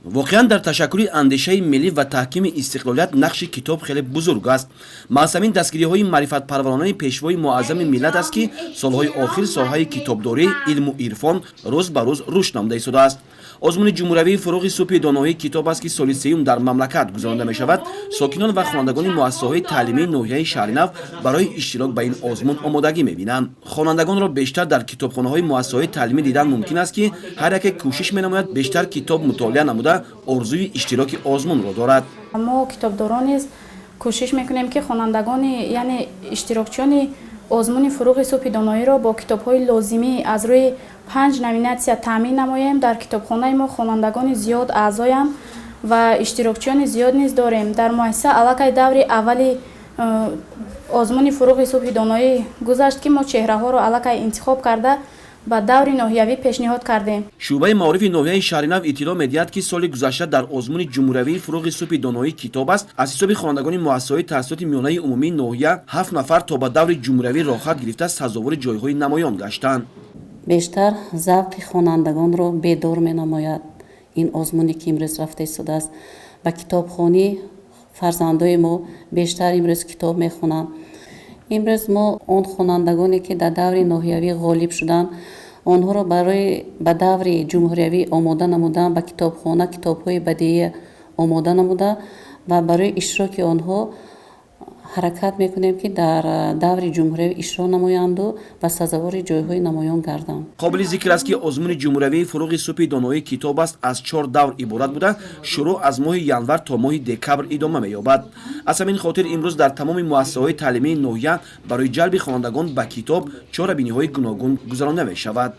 Воқеан, дар ташаккули андешаи миллӣ ва таҳкими истиқлолият нақши китоб хеле бузург аст. Маҳз ҳамин дастгириҳои маърифатпарваронаи Пешвои муаззами миллат аст, ки солҳои охир соҳаи китобдорӣ, илму ирфон рӯз ба рӯз рушд намуда истодааст. Озмуни ҷумҳуриявии «Фурӯғи субҳи доноӣ китоб аст», ки соли сеюм дар мамлакат гузаронида мешавад, сокинон ва хонандагони муассисаҳои таълимии ноҳияи Шаҳринав барои иштирок ба ин озмун омодагӣ мебинанд. Хонандагонро бештар дар китобхонаҳои муассисаҳои таълимӣ дидан мумкин аст, ки ҳар яке кӯшиш менамояд бештар китоб мутолиа намуда, орзуи иштироки озмунро дорад. Мо, китобдорон, низ кӯшиш мекунем, ки хонандагони, яъне иштирокчиёни озмуни «Фурӯғи субҳи доноиро» бо китобҳои лозимӣ аз рӯи панҷ номинатсия таъмин намоем. Дар китобхонаи мо хонандагони зиёд аъзоянд ва иштирокчиёни зиёд низ дорем. Дар муассиса аллакай даври аввали озмуни «Фурӯғи субҳи доноӣ» гузашт, ки мо чеҳраҳоро аллакай интихоб карда, ба даври ноҳиявӣ пешниҳод кардем. Шӯъбаи маорифи ноҳияи Шаҳринав иттилоъ медиҳад, ки соли гузашта дар озмуни ҷумҳуриявии «Фурӯғи субҳи доноӣ китоб аст» аз ҳисоби хонандагони муассисаҳои таҳсилоти миёнаи умумии ноҳия ҳафт нафар то ба даври ҷумҳуриявӣ роҳхат гирифта, сазовори ҷойҳои намоён гаштанд. Бештар завқи хонандагонро бедор менамояд ин озмуне, ки имрӯз рафта истодааст. Ба китобхонӣ фарзандои мо бештар имрӯз китоб мехонанд. Имрӯз мо он хонандагоне, ки дар даври ноҳиявӣ ғолиб шуданд, онҳоро барои ба даври ҷумҳуриявӣ омода намудан ба китобхона китобҳои бадеӣ омода намуда ва барои иштироки онҳо ҳаракат мекунем, ки дар даври ҷумҳуриявӣ иштирок намоянду ва сазовори ҷойҳои намоён гарданд. Қобили зикр аст, ки озмуни ҷумҳуриявии «Фурӯғи субҳи доноӣ китоб аст» аз чор давр иборат буда, шурӯъ аз моҳи январ то моҳи декабр идома меёбад. Аз ҳамин хотир имрӯз дар тамоми муассисаҳои таълимии ноҳия барои ҷалби хонандагон ба китоб чорабиниҳои гуногун гузаронда мешавад.